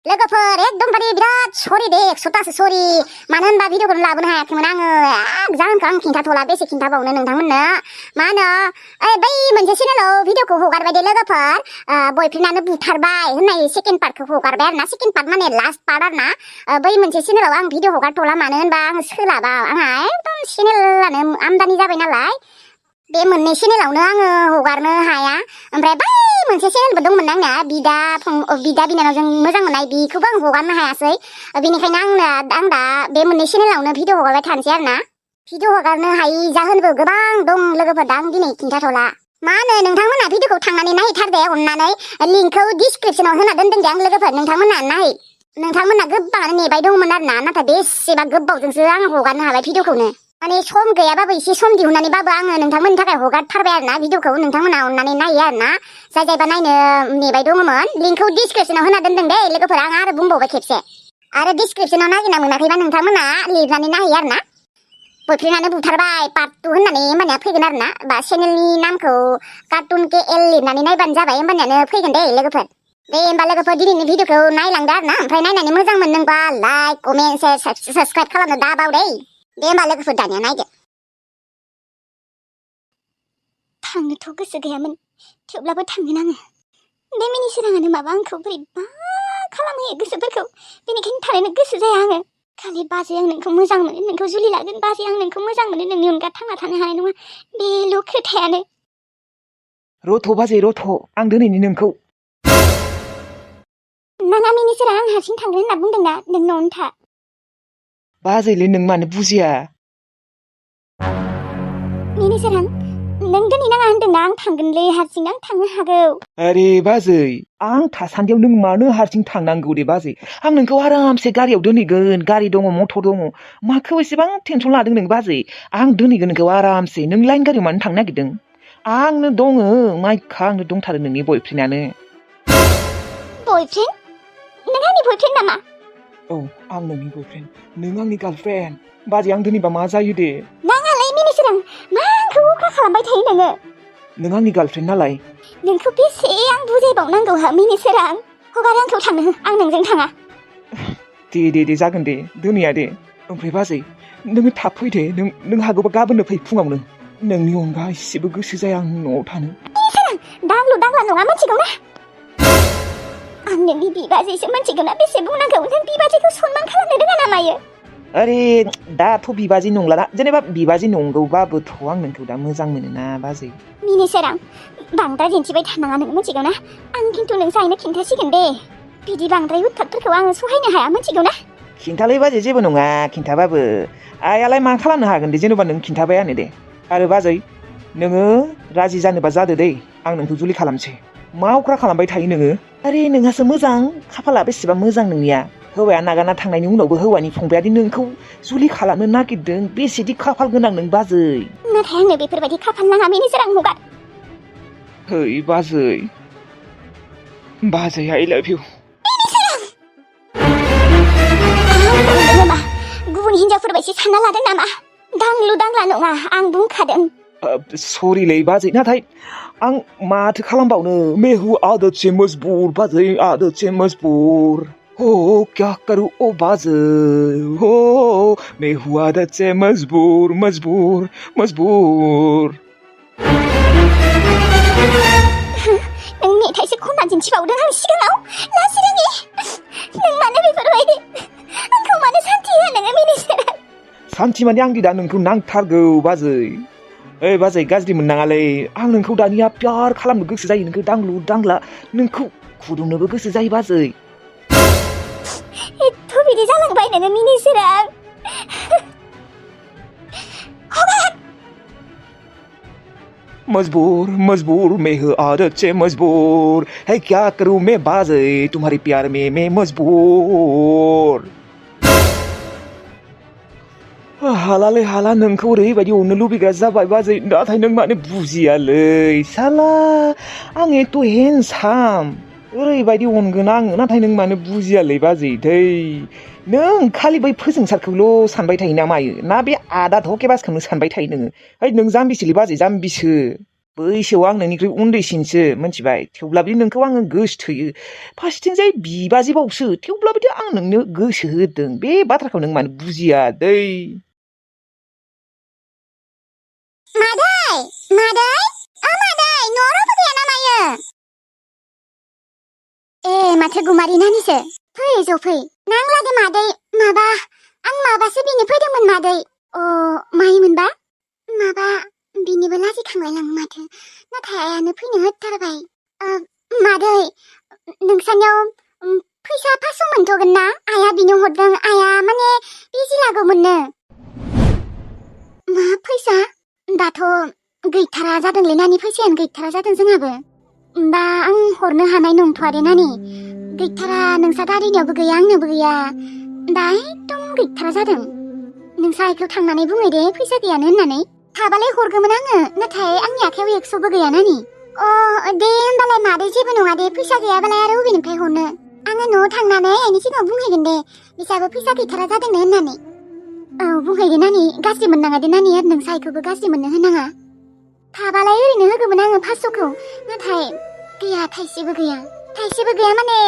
लोगोफोर एकदमबारे बिराद सरि दे 100तासो सरि मानो होनबा भिडिअखौनो लाबोनो हायाखैमोन आङो जाहोनखौ आं खिन्थाथ'ला बेसे खिन्थाबावनो नोंथांमोननो मा होनो बै मोनसे चेनेलाव भिडिअखौ हगारबाय दे लोगोफोर बयफ्रेन्डआनो बुथारबाय होननाय सेकेन्ड पार्टखौ हगारबाय आरोना सेकेन्ड पार्ट माने लास्ट पार्ट आरोना बै मोनसे चेनेलाव आं भिडिअ हगारथ'ला मानो होनबा आङो सोलाबा आंहा एकदम चेनेलानो आमदानि जाबाय नालाय बे मोननै चेनेलावनो आङो हगारनो हाया ओमफ्राय बै मोनसे चेनेलबो दंमोन आंना बिदा बिनानावजों मोजां मोननाय बेखौबो आं हगारनो हायासै बेनिखायनो आं दा बे मोननै चेनेलावनो भिडिअ हगारबाय थानोसै आरोना भिडिअ हगारनो हायि जाहोनबो गोबां दं लोगोफोर दा आं दिनै खिन्थाथ'ला मा होनो नोंथांमोना भिडिअखौ थांनानै नायहैथार दे अननानै लिंकखौ डिसक्रिपसनाव होना दोनदों दे आं लोगोफोर नोंथांमोना गोबाङानो नेबाय दंमोन आरोना नाथाय बेसेबा गोबावजोंसो आं हगारनो हाबाय भिडिअखौनो माने सम गैयाबाबो एसे सम दिहुननानैबाबो आङो नोंथांमोननि थाखाय हगारथारबाय आरोना भिडिअखौ नोंथांमोना अननानै नायो आरोना जायबा नायनो नेबाय दङमोन लिंकखौ डिसक्रिपसनाव होना दोनदों दे लोगोफोर आं आरो बुंबावबाय खेबसे आरो डिसक्रिपसनाव नागिरना मोनाखैबा नोंथांमोना लिरनानै नायहैयो आरोना बयफ्रेन्डआनो बुथारबाय पार्ट 2 होननानै होमबानिया फैगोन आरोना बा चेनेलनि नामखौ कार्टुन KL लिरनानै नायबानो जाबाय होमबानियानो फैगोन दे लोगोफोर दे होमबा लोगोफोर दिनैनि भिडिअखौ नायलांदो आरोना ओमफ्राय नायनानै मोजां मोनदोंबा लाइक कमेन्ट शेयार साबस्क्राइब खालामनो दाबाव दे होमबा लोगोफोर दानिया नायदो थांनोथ' गोसो गैयामोन थेवब्लाबो थांगोन आङो बे मिनिसोराङानो माबा आंखौ बोरैबा खालामहोयो गोसोफोरखौ बेनिखायनो थारैनो गोसो जाया आङो खालि बाजै आं नोंखौ मोजां मोनो नोंखौ जुलि लागोन बाजै आं नोंखौ मोजां मोनो नोंनि अनगा थांना थानो हानाय नङा बेल' खोथायानो रथ' बाजै रथ' आं दिनैनि नोंखौ नाङा मिनिसोरा आं हारसिं थांगोन होनना बुंदों ना नों न'आवनो था बाजैलै नों मानो बुजिया मिनिसोरां नों दिनै नाङा होनदोंना आं थांगोनलै हारसिं आं थांनो हागौ अरे बाजै आं थासान्दियाव नों मानो हारसिं थांनांगौ दे बाजै आं नोंखौ आरामसे गारियाव दोनहैगोन गारि दङ मटर दङ माखौ एसेबां टेनसन लादों नों बाजै आं दोनहैगोन नोंखौ आरामसे नों लाइन गारियाव मानो थांनो नागिरदों आंनो दङ माइखा आंनो दंथारो नोंनि बयफ्रेन्डआनो बयफ्रेन्ड नों आंनि बयफ्रेन्ड नामा औ आं नोंनि बयफ्रेन्ड नों आंनि गार्लफ्रेन्ड बाजै आं दोनैबा मा जायो दे नाङालै मिनिसोरां मा आंखौ अख्रा खालामबाय थायो नोङो नों आंनि गार्लफ्रेन्ड नालाय नोंखौ बेसे आं बुजायबावनांगौ हा मिनिसोरां हगार आंखौ थांनो आं नोंजों थाङा दे जागोन दे दोनैया दे ओमफ्राय बाजै नोङो थाब फै दे नों हागौबा गाबोननो फै फुङावनो नोंनि अनगा एसेबो गोसो जाया आं न'आव थानो मिनिसोरां दांला नङा मिथिगौ ना आं नोंनि बिबाजैसो मिथिगौ ना बेसे बुंनांगौ नों बिबाजैखौ सनमान खालामनो रोङा ना मायो अरे दाथ' बिबाजै नंलाना जेनेबा बिबाजै नंगौबाबोथ' आं नोंखौ दा मोजां मोनोना बाजै मिनिसोरां बांद्राय दिन्थिबाय थानाङा नों मिथिगौ ना आं खिन्थु नोंसायनो खिन्थासिगोन दे बिदि बांद्राय उद्धतफोरखौ आङो सहायनो हाया मिथिगौ ना खिन्थालै बाजै जेबो नङा खिन्थाबाबो आइयालाय मा खालामनो हागोन दे जेनेबा नों खिन्थाबायानो दे आरो बाजै नोङो राजि जानोबा जादो दै आं नोंखौ जुलि खालामसै मा अख्रा खालामबाय थायो नोङो आरे नोंहासो मोजां खाफाला बेसेबां मोजां नोंनिया हौवाया नागारना थांनायनि उनावबो हौवानि फंबायादि नोंखौ जुलि खालामनो नागिरदों बेसेदि खाफाल गोनां नों बाजै नाथाय आंनो बेफोरबायदि खाफाल नाङा मिनिसोरां हगार है बाजै I love you नामा गुबुन हिनजावफोरबायदि सानना लादों नामा दांला नङा आं बुंखादों सरिलै बाजै नाथाय आं माथो खालामबावनो मैं हूँ आदत से मजबूर बाजै आदत से मजबूर हो क्या करूँ ओ बाजै हो मैं हूँ आदत से मजबूर नों मेथाइसो खनना दिन्थिबावदों आं सिगाङाव लासि रोङि नों मानो बेफोरबायदि आंखौ मानो सान्थि होआ नोङो मिनिसोरां सान्थि माने आं दा नोंखौ नांथारगौ बाजै ओइ बाजै गाज्रि मोननाङालै आं नोंखौ दानिया प्यार खालामनो गोसो जायो नोंखौ दांला नोंखौ खुदुमनोबो गोसो जायो बाजै एथ' बिदि जालांबाय नोङो मिनिसोरां मजबूर मैं हूँ आदत से मजबूर है क्या करूँ मैं बाजै तुम्हारे प्यार में मैं मजबूर हालालै हाला नोंखौ ओरैबायदि अननो लुबैग्रा जाबाय बाजै नाथाय नों मानो बुजियालै साला आं एथ' हेन्डसाम ओरैबायदि अनगोन आङो नाथाय नों मानो बुजियालै बाजै थै नों खालि बै फोजोंसारखौल' सानबाय थायो ना मायो ना बे आदा धकेबासखौनो सानबाय थायो नोङो है नों जाम्बिसोलै बाजै जाम्बिसो बैसोआव आं नोंनिख्रुइ उन्दैसिनसो मिथिबाय थेवब्लाबो नोंखौ आङो गोसो थोयो फारसेथिंजाय बिबाजैबावसो थेवब्लाबो आं नोंनो गोसो होदों बे बाथ्राखौ नों मानो बुजिया दै मादै मादै मादै न'आव रावबो गैया ना मायो ए माथो गुमारि नानिसो फै जफै नांलादो मादै माबा आं माबासो बिनो फैदोंमोन मादै मायोमोनबा माबा बिनिबो लाजिखांलायलाङो माथो नाथाय आयानो फैनो होथारबाय मादै नोंसानियाव फैसा 500 मोनथ'गोन ना आया बिनो हरदों आया माने बिजि लागौमोननो मा फैसा दाथ' गैथारा जादोंलै नानि फैसायानो गैथारा जादों जोंहाबो दा आं हरनो हानाय नंथ'आ दे नानि गैथारा नोंसा दादिनियावबो गैया आंनियावबो गैया दा एकदम गैथारा जादों नोंसा आइखौ थांनानै बुङै दे फैसा गैयानो होननानै थाबालाय हरगौमोन आङो नाथाय आंनि आखायाव 100बो गैया नानि दे होनबालाय मादै जेबो नङा दे फैसा गैयाबालाय आरो बबेनिफ्राय हरनो आङो न'आव थांनानै आइनि सिगाङाव बुंहैगोन दे बिसाबो फैसा गैथारा जादोंनो होननानै बुंहैगोन नानि गाज्रि मोननाङा दे नानि आरो नोंसा आइखौबो गाज्रि मोननो होनाङा थाबालाय ओरैनो होगौमोन आङो 500खौ नाथाय गैया थाइसेबो गैया माने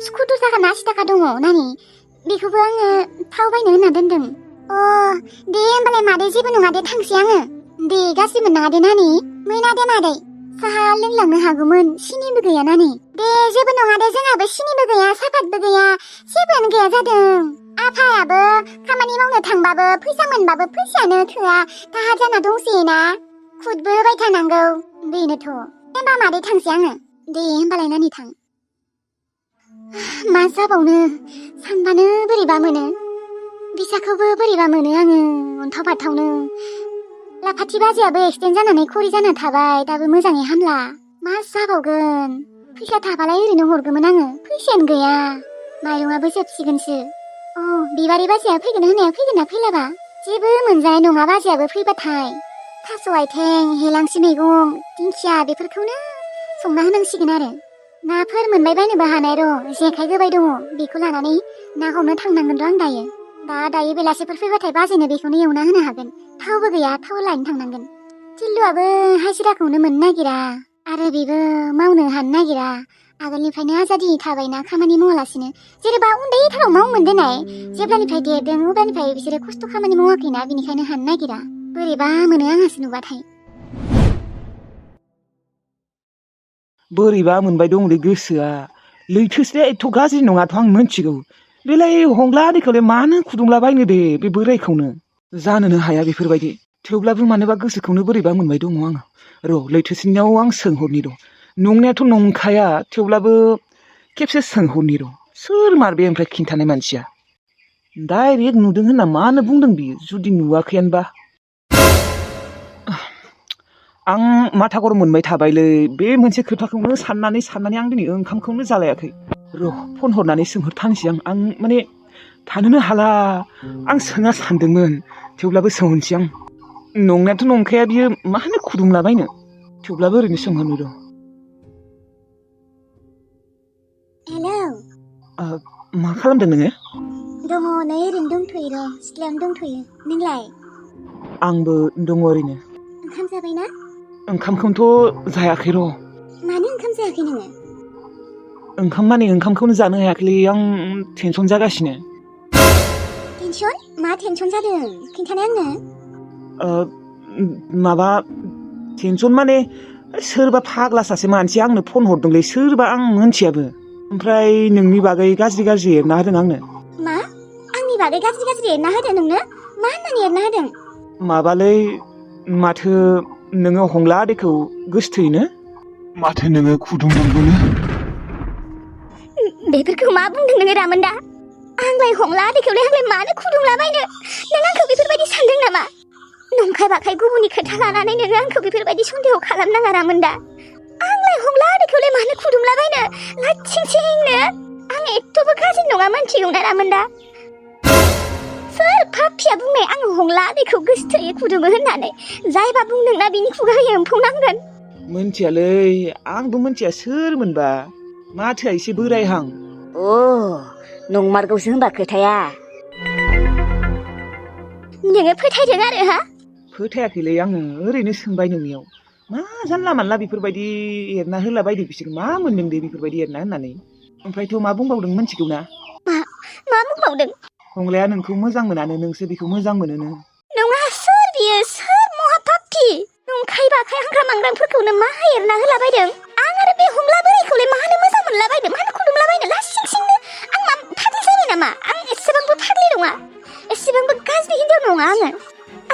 स्कुटर थाखा ना 80 थाखा दङ नानि बेखौबो आङो थाव बायनो होनना दोनदों दे होनबालाय मादै जेबो नङा दे थांसै आङो दे गाज्रि मोननाङा दे नानि मैना दे मादै साहा लोंलांनो हागौमोन सिनिबो गैया नानि दे जेबो नङा दे जोंहाबो सिनिबो गैया सापातबो गैया जेबोआनो गैया जादों आफायाबो खामानि मावनो थांबाबो फैसा मोनबाबो फैसायानो थोआ दाहार जाना दंसैयोना खुदबो होबाय थानांगौ बेनोथ' होनबा मादै थांसै आङो दे होनबालाय नानि थां मा जाबावनो सानबानो बोरैबा मोनो बिसाखौबो बोरैबा मोनो आङो अन्थाव बाथावनो लाफाथि बाजैयाबो एक्सिडेन्ट जानानै खरि जाना थाबाय दाबो मोजाङै हामला मा जाबावगोन फैसा थाबालाय ओरैनो हरगौमोन आङो फैसायानो गैया माइरंआबो जोबसिगोनसो बिबारि बाजैया फैगोन होननाया फैगोन ना फैलाबा जेबो मोनजानाय नङा बाजैयाबो फैबाथाय थास' आइथें हेलांसि मैगं दिंखिया बेफोरखौनो संना होनांसिगोन आरो नाफोर मोनबाय बायनोबो हानाय र' जेखाइ गोबाय दङ बेखौ लानानै ना हमनो थांनांगोन र' आं दायो बेलासिफोर फैबाथाय बाजैनो बेखौनो एवना होनो हागोन थावबो गैया थाव लायनो थांनांगोन टिल्लुआबो हाजिराखौनो मोननो नागिरा आरो बेबो मावनो हानो नागिरा आगोलनिफ्रायनो आजादि थाबायना खामानि मावालासिनो जेनेबा उन्दैथाराव मावोमोन देनाय जेब्लानिफ्राय देरदों अब्लानिफ्राय बिसोरो खस्थ' खामानि मावाखैना बिनिखायनो हानो नागिरा बोरैबा मोनो आंहासो नुबाथाय बोरैबा मोनबाय दंलै गोसोआ लैथोसोया एथ' गाज्रि नङाथ' आं मिथिगौ बेलाय हंला आदैखौलाय मानो फुदुंलाबायनो दे बे बोरायखौनो जानोनो हाया बेफोरबायदि थेवब्लाबो मानोबा गोसोखौनो बोरैबा मोनबाय दङ आङो र' लैथोसिनियाव आं सोंहरनि र' नंनायाथ' नंखाया थेवब्लाबो खेबसे सोंहरनि र' सोर मार बे ओमफ्राय खिन्थानाय मानसिया डाइरेक्ट नुदों होनना मानो बुंदों बियो जुदि नुवाखैयानोबा आं माथा गरम मोनबाय थाबायलै बे मोनसे खोथाखौनो साननानै आं दिनै ओंखामखौनो जालायाखै र' फन हरनानै सोंहरथांसै आं माने थानोनो हाला आं सोङा सानदोंमोन थेवब्लाबो सोंहरसै आं नंनायाथ' नंखाया बियो मा होनो खुदुंलाबायनो थेवब्लाबो ओरैनो सोंहरनि र' हेलौ मा खालामदों नोङो दङ नै ओरैनो दंथ'यो र' सिथ्लायावनो दंथ'यो नोंलाय आंबो दङ ओरैनो ओंखाम जाबायना ओंखामखौनोथ' जायाखै र' मानो ओंखाम जायाखै नोङो ओंखाम माने ओंखामखौनो जानो हायाखैलै आं टेनसन जागासिनो टेनसन मा टेनसन जादों खिन्थानाय आंनो माबा टेनसन माने सोरबा फाग्ला सासे मानसिया आंनो फन हरदोंलै सोरबा आं मोनथियाबो ओमफ्राय नोंनि बागै गाज्रि एरना होदों आंनो मा आंनि बागै गाज्रि एरना होदों नोंनो मा होननानै एरना होदों माबालै माथो नोङो हंला आदैखौ गोसथोयोनो माथो नोङो खुदुंदोंबोनो बेफोरखौ मा बुंदों नोङो रामोनदा आंलाय हंला आदैखौलाय आंलाय मानो खुदुंलाबायनो नों आंखौ बेफोरबायदि सानदों नामा नंखाय बाखाय गुबुननि खोथा लानानै नोङो आंखौ बेफोरबायदि सन्देह खालामनाङा रामोनदा आंलाय हंला आदैखौलाय मानो खुदुंलाबायनो लाथिंसिंनो आं एथ'बो गाज्रि नङा मिथिगौना रामोनदा सोर पापिया बुंनाय आङो हंला आदैखौ गोसथोयै खुदुङो होननानै जायबा बुंदोंना बिनि खुगायाव एम्फौ नांगोन मोनथियालै आंबो मोनथिया सोरमोनबा माथोआ एसे बोरायहां नंमारगौसो होनबा खोथाया नोङो फोथायदों आरो हा फोथायाखैलै आङो ओरैनो सोंबाय नोंनियाव मा जानला मानला बेफोरबायदि एरना होला बायदो बिसोर मा मोनदों दे बेफोरबायदि एरना होननानै ओमफ्रायथ' मा बुंबावदों मिथिगौ ना मा बुंबावदों हंलाया नोंखौ मोजां मोनानो नोंसो बेखौ मोजां मोनोनो नङा सोर बियो सोर महापाप्ति नंखाय बाखाय हांग्रा मांग्रांफोरखौनो मा एरना होला बायदों आं आरो बे हंला बोरायखौलाय मानो मोजां मोनला बायदों मानो खुदुमला बायनो लासिं सिंनो आं मा फाग्लि जाबाय नामा आं एसेबांबो फाग्लि नङा एसेबांबो गाज्रि हिनजाव नङा आङो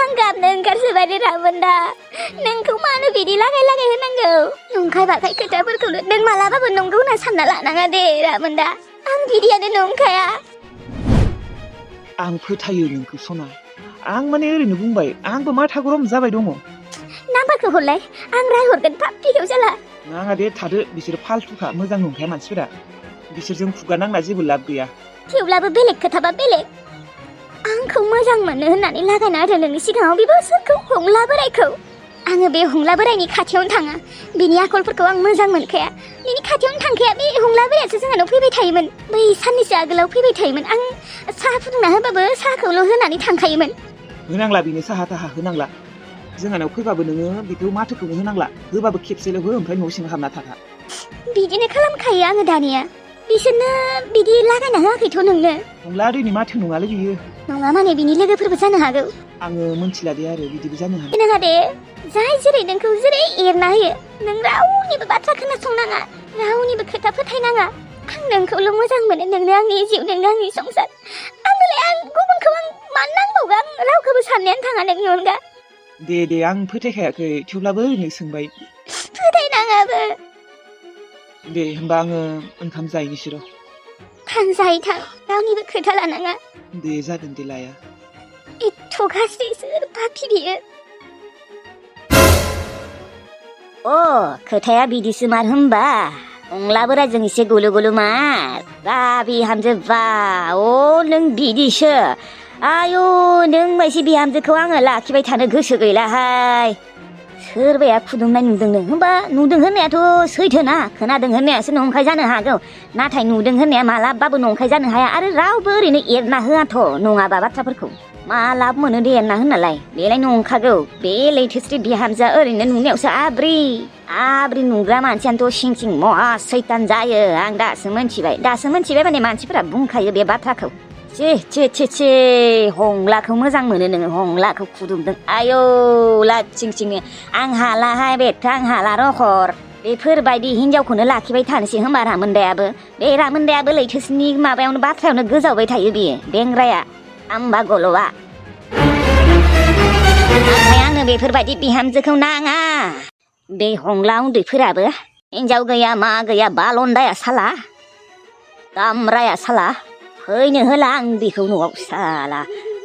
आं गाबनो ओंखारसोबाय दे रामोनदा नोंखौ मानो बिदि लागाय लागाय होनांगौ नंखाय बाखाय खोथाफोरखौनो नों मालाबाबो नंगौ होनना सानना लानाङा दे रामोनदा आं बिदियानो नंखाया आं फोथायो नोंखौ सना आं माने ओरैनो बुंबाय आंबो माथा गरम जाबाय दङ नाम्बारखौ हरलाय आं रायहरगोन पाप्पिखौ जाला नाङा दे थादो बिसोर फालतुखा मोजां नंखाया मानसिफोरा बिसोरजों खुगा नांना जेबो लाब गैया थेवब्लाबो बेलेग खोथाबा बेलेग आंखौ मोजां मोनो होननानै लागायना होदों नोंनि सिगाङाव बेबो सोरखौ हंला बोरायखौ आङो बे हंला बोरायनि खाथियावनो थाङा बिनि आखलफोरखौ आं मोजां मोनखाया बिनि खाथियावनो थांखाया बे हंला बोरायासो जोंहानाव फैबाय थायोमोन बै साननैसो आगोलाव फैबाय थायोमोन आं साहा फुदुंना होबाबो साहाखौल' होनानै थांखायोमोन होनांला बिनो साहा थाहा होनांला जोंहानाव फैबाबो नोङो बेखौ माथोखौनो होनांला होबाबो खेबसेल' हो ओमफ्राय न' सिङाव हाबना थाखा बिदिनो खालामखायो आङो दानिया बिसोरनो बिदि लागायना होआखैथ' नोंनो हंला दैनि माथो नङालै बियो नङा माने बिनि लोगोफोरबो जानो हागौ आङो मोनथिला दे आरो बिदिबो जानो हागौ नङा दे जाय जेरै नोंखौ जेरै एरना होयो नों रावनिबो बाथ्रा खोनासंनाङा रावनिबो खोथा फोथायनाङा आं नोंखौल' मोजां मोनो नोंनो आंनि जिउ नोंनो आंनि संसार आं गुबुनखौ आं मानो नांबावगौ आं रावखौबो साननायानो थाङा नोंनि अनगा दे आं फोथायखायाखै थेवब्लाबो ओरैनो सोंबाय फोथायनाङाबो दे होमबा आङो ओंखाम जाहैनोसै र' थां जाहै थां रावनिबो खोथा लानाङा दे जागोन दे लाया एथ' गाज्रि सोर पापि बियो खोथाया बिदिसो मार होमबा हंला बोरायजों एसे गुलु गुलु मार बा बिहामजो बा नों बिदिसो आयु नों बायदि बिहामजोखौ आङो लाखिबाय थानो गोसो गैलाहाय सोरबाया खुदुमनाय नुदोंनो होमबा नुदों होननायाथ' सैथोना खोनादों होननायासो नंखाय जानो हागौ नाथाय नुदों होननाया मालाबाबो नंखाय जानो हाया आरो रावबो ओरैनो एरना होआथ' नङाबा बाथ्राफोरखौ मा लाब मोनो दे एरना होननालाय बेलाय नंखागौ बे लैथोस्रि बिहामजोआ ओरैनो नुनायावसो आब्रि नुग्रा मानसियानोथ' सिं सिं महा सैतान जायो आं दासो मोनथिबाय माने मानसिफोरा बुंखायो बे बाथ्राखौ चे हंलाखौ मोजां मोनो नोङो हंलाखौ खुदुमदों आयौ लाथिं सिंनो आं हालाहाय बेथ' आं हाला रखर बेफोरबायदि हिनजावखौनो लाखिबाय थानोसै होमबा रामोनदायाबो लैथोसनि माबायावनो बाथ्रायावनो गोजावबाय थायो बियो बेंग्राया आमबा गल'आ नाथाय आंनो बेफोरबायदि बिहामजोखौ नाङा बे हंला उन्दैफोराबो हिनजाव गैया मा गैया बालन्दाया साला दामराया साला फैनो होला आं बेखौ न'आव साला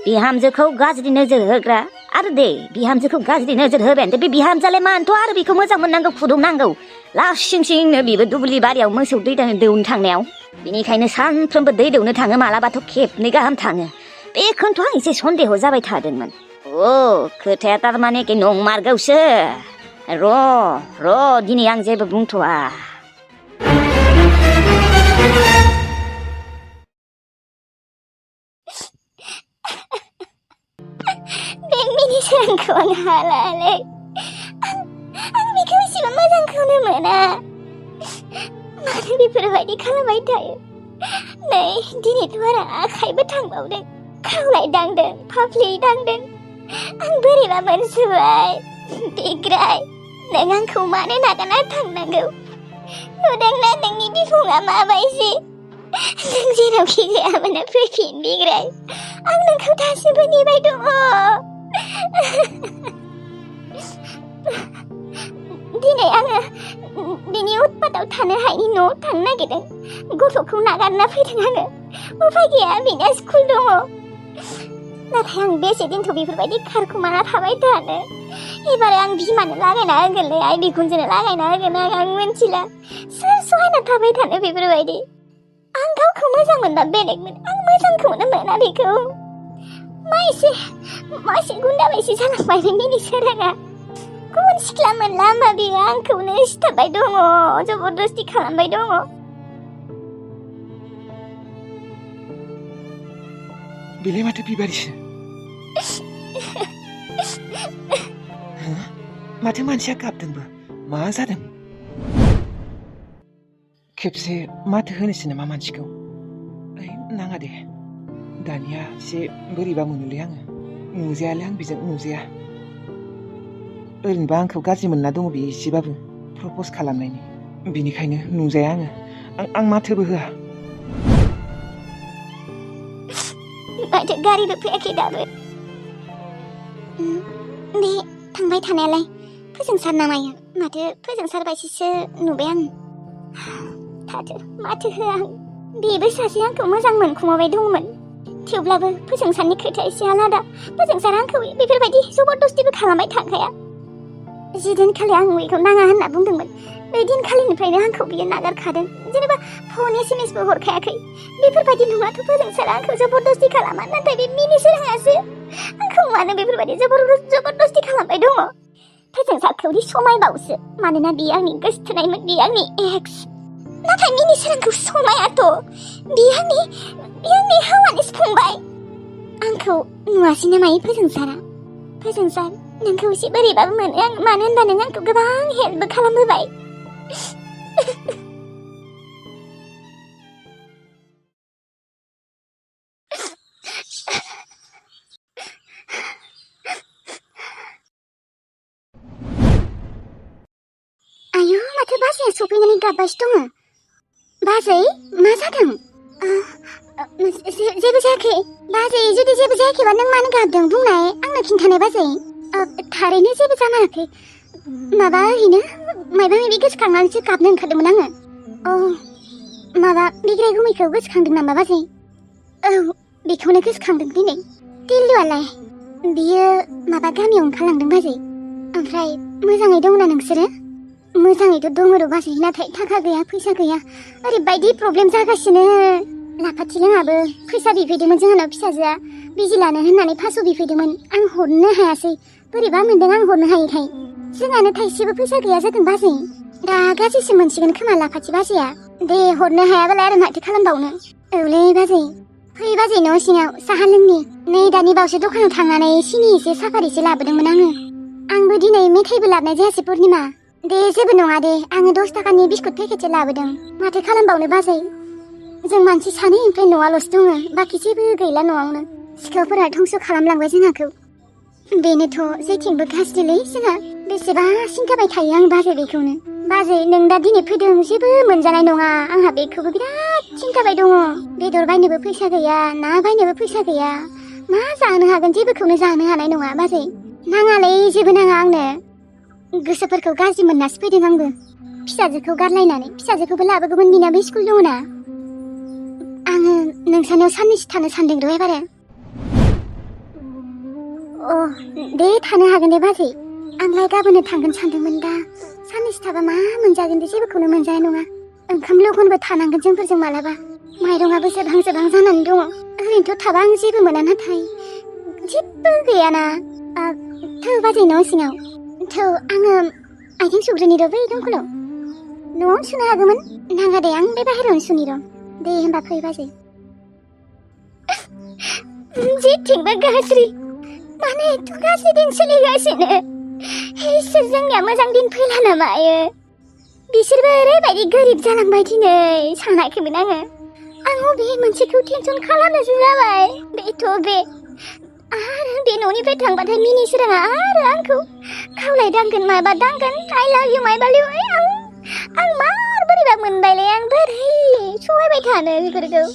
बिहामजोखौ गाज्रि नोजोर होग्रा आरो दे बिहामजोखौ गाज्रि नोजोर होबायानो बे बिहामजोआलाय मानोथ' आरो बेखौ मोजां मोननांगौ फुदुंनांगौ लासिं सिंनो बेबो दुब्लि बारियाव मोसौ दै दौनो थांनायाव बिनिखायनो सानफ्रोमबो दै दौनो थाङो मालाबाथ' खेबनै गाहाम थाङो बेखौनोथ' आं एसे सन्देह जाबाय थादोंमोन खोथाया थारमाने नंमारगौसो र' दिनै आं जेबो बुंथ'आ बे मिनिसोरांखौ आं हालालै आं बेखौ एसेबां मोजांखौनो मोना मानो बेफोरबायदि खालामबाय थायो नै दिनैथ' आरो आखाइबो थांबावदों खावलाय दांदों फाफ्लि दांदों आं बोरैबा मोनसोबाय बिग्राय नों आंखौ मानो नागारना थांनांगौ नुदोंना नोंनि बिफुङा माबायदि नों जेरावखि गैयामानो फैफिन बिग्राय आं नोंखौ दासिमबो नेबाय दङ दिनै आङो बिनि उतपाताव थानो हायिनि न'आव थांनो नागिरदों गथ'खौ नागारना फैदों आङो उफाय गैया बिना स्कुल दङ नाथाय आं बेसे दिनथ' बेफोरबायदि खारखुमाना थाबाय थानो एबार आं बिमानो लागायना होगोनलै आइ बिखुनजोनो लागायना होगोन आं मिथिला सोर सहायना थाबाय थानो बेफोरबायदि आं गावखौ मोजां मोनबा बेलेगमोन आं मोजांखौनो मोना बेखौ मा एसे गुन्दा बायदि जालांबाय बिनि सोराङा गुबुन सिख्ला मोनला होमबा बियो आंखौनो सिथाबबाय दङ जबरदस्ति खालामबाय दङ बेलाय माथो बिबारिसो माथो मानसिया गाबदोंबो मा जादों खेबसे माथो होनोसै नामा मानसिखौ ओइ नाङा दे दानिया एसे बोरैबा मोनोलै आङो नुजायालै आं बेजों नुजाया ओरैनोबा आंखौ गाज्रि मोनना दङ बे एसेबाबो प्रप'ज खालामनायनि बिनिखायनो नुजाया आं माथोबो होआ माथो गारिबो फैयाखै दाबो बे थांबाय थानायालाय फोजोंसार नामायो माथो फोजोंसारबायसो नुबाय आं थाथो माथो होआ आं बेबो सासे आंखौ मोजां मोनखुमाबाय दंमोन थेवब्लाबो फोजोंसारनि खोथाया एसे आलादा फोजोंसार आंखौ बेफोरबायदि जबरदस्तिबो खालामबाय थाखाया जि दिनखालि आं बेखौ नाङा होनना बुंदोंमोन बे दिनखालिनिफ्रायनो आंखौ बियो नागारखादों जेनेबा फन एसएमएसबो हरखायाखै बेफोरबायदि नङाथ' फोजोंसारा आंखौ जबरदस्ति खालामा नाथाय बे मिनिसोराङासो आंखौ मानो बेफोरबायदि जबरदस्ति खालामबाय दङ फोजोंसारखौ समायबावसो मानोना बियो आंनि गोसथोनायमोन बियो आंनि एक्स नाथाय मिनिसोरांखौ समायाथ' बियो आंनि हौवानिसो फंबाय आंखौ नुवासै नामा फोजोंसार नोंखौ एसे बोरैबाबो मोनो आं मानो होनबा नों आंखौ गोबां हेल्पबो खालामबोबाय आयु माथो बाजैया सफैनानै गाबगासिनो दङ बाजै मा जादों जेबो जायाखै बाजै जुदि जेबो जायाखैबा नों मानो गाबदों बुंनाय आंनो खिन्थानाय बाजै थारैनो जेबो जामाराखै माबा ओरैनो माबा माबि गोसोखांनानैसो गाबनो ओंखारदोंमोन आङो माबा बिग्राय गुमैखौ गोसोखांदों नामा बाजै औ बेखौनो गोसोखांदों दिनै दिल्लुआलाय बियो माबा गामियाव ओंखारलांदों बाजै ओमफ्राय मोजाङै दंना नोंसोरो मोजाङैथ' दङ र' बाजै नाथाय थाखा गैया फैसा गैया ओरैबायदि प्रब्लेम जागासिनो लाफाथि लोङाबो फैसा बिफैदोंमोन जोंहानाव फिसाजोआ बिजि लानो होननानै 500 बिफैदोंमोन आं हरनो हायासै बोरैबा मोनदों आं हरनो हायैखाय जोंहानो थाइसेबो फैसा गैया जादों बाजै दा गाज्रिसो मोनसिगोन खोमा लाफाथि बाजैया दे हरनो हायाबालाय आरो माथो खालामबावनो औलै बाजै फै बाजै न' सिङाव साहा लोंनि नै दानि बावसो दखानाव थांनानै सिनि एसे साफात एसे लाबोदोंमोन आंबो दिनै मेथाइबो लाबोनाय जायासै पुर्निमा दे जेबो नङा दे आङो 10 थाखानि बिस्कुट पेकेटसो लाबोदों माथो खालामबावनो बाजै जों मानसि सानै ओमफ्राय न'आल'सो दङ बाखि जेबो गैला न'आवनो सिखावफोरा धंस खालामलांबाय जोंहाखौ बेनोथ' जेथिंबो गाज्रिलै जोंहा बेसेबा सिन्थाबाय थायो आं बाजै बेखौनो बाजै नों दा दिनै फैदों जेबो मोनजानाय नङा आंहा बेखौबो बिराद सिन्थाबाय दङ बेदर बायनोबो फैसा गैया ना बायनोबो फैसा गैया मा जानो हागोन जेबोखौनो जानो हानाय नङा बाजै नाङालै जेबो नाङा आंनो गोसोफोरखौ गाज्रि मोननासो फैदों आंबो फिसाजोखौ गारलायनानै फिसाजोखौबो लाबोगौमोन बिनाबो स्कुल दङना आङो नोंसानाव साननैसो थानो सानदों र' एबारो दे थानो हागोन दे बाजै आंलाय गाबोननो थांगोन सानदोंमोन दा साननैसो थाबा मा मोनजागोन दे जेबोखौनो मोनजानाय नङा ओंखाम लगनबो थानांगोन जोंफोरजों मालाबा माइरंआबो जोबहां जानानै दङ ओरैनोथ' थाबा आं जेबो मोना नाथाय जेबो गैयाना थौ बाजै न' सिङाव थौ आङो आथिं सुग्रोनि र' बै दंखलाव न'आवनो सुनो हागौमोन नाङा दे आं बे बाहेरायावनो सुनि र' दे होमबा फै बाजै जेथिंबो गाज्रि माने एथ' गाज्रि दिन सोलिगासिनो इसोर जोंनिया मोजां दिन फैला नामा बिसोरबो ओरैबायदि गोरिब जालांबाय दिनै सानाखैमोन आङो आं बबे मोनसेखौ टेनसन खालामनोसो जाबाय बेथ' बे आरो बे न'निफ्राय थांबाथाय मिनिसोराङा आरो आंखौ खावलाय दांगोन माबा दांगोन आइ लाभ इउ माइ बालिउ आं मार बोरैबा मोनबायलै आं बोरै सहायबाय थानो बेफोरखौ